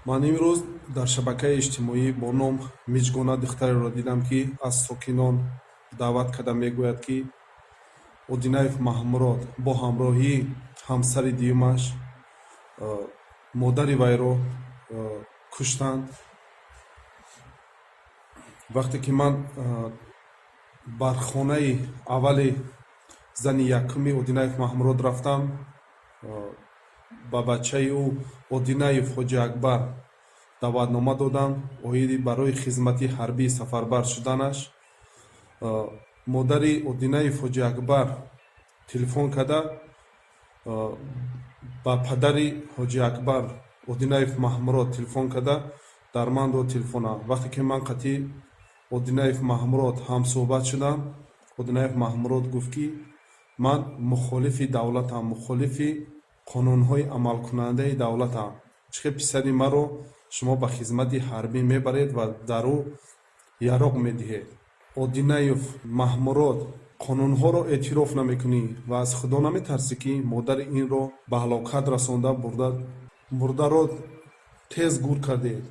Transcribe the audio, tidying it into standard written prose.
Ман имрӯз дар шабакаи иҷтимоӣ бо ном Миҷгона духтареро дидам, ки аз сокинон даъват карда мегӯяд, ки Одинаев Маҳмурод бо ҳамроҳии ҳамсари дуюмаш модари вайро куштанд. Вақте ки ман бар хонаи аввали зани якуми Одинаев Маҳмурод рафтам, ба бачаи ӯ Одинаев Ҳоҷи Акбар даъватнома додам оиди барои хизмати ҳарбӣ сафарбар шуданаш. Модари Одинаев Ҳоҷи Акбар телефон карда, ба падари Ҳоҷи Акбар Одинаев Маҳмурод телефон карда, дар ман дод телефона. Вақте ки ман қатъи Одинаев Маҳмурод ҳамсӯҳбат шудам, Одинаев Маҳмурод гуфт, ки ман мухолифи давлатам, мухолифи қонунҳои амалкунандаи давлатам. Чӣ хел писари маро шумо ба хизмати ҳарбӣ мебаред ва дар ӯ яроқ медиҳед? Одинаев Маҳмурод, қонунҳоро эътироф намекунӣ ва аз Худо наметарсӣ, ки модари инро ба ҳалокат расонда, бурда мурдаро тез гур кардед?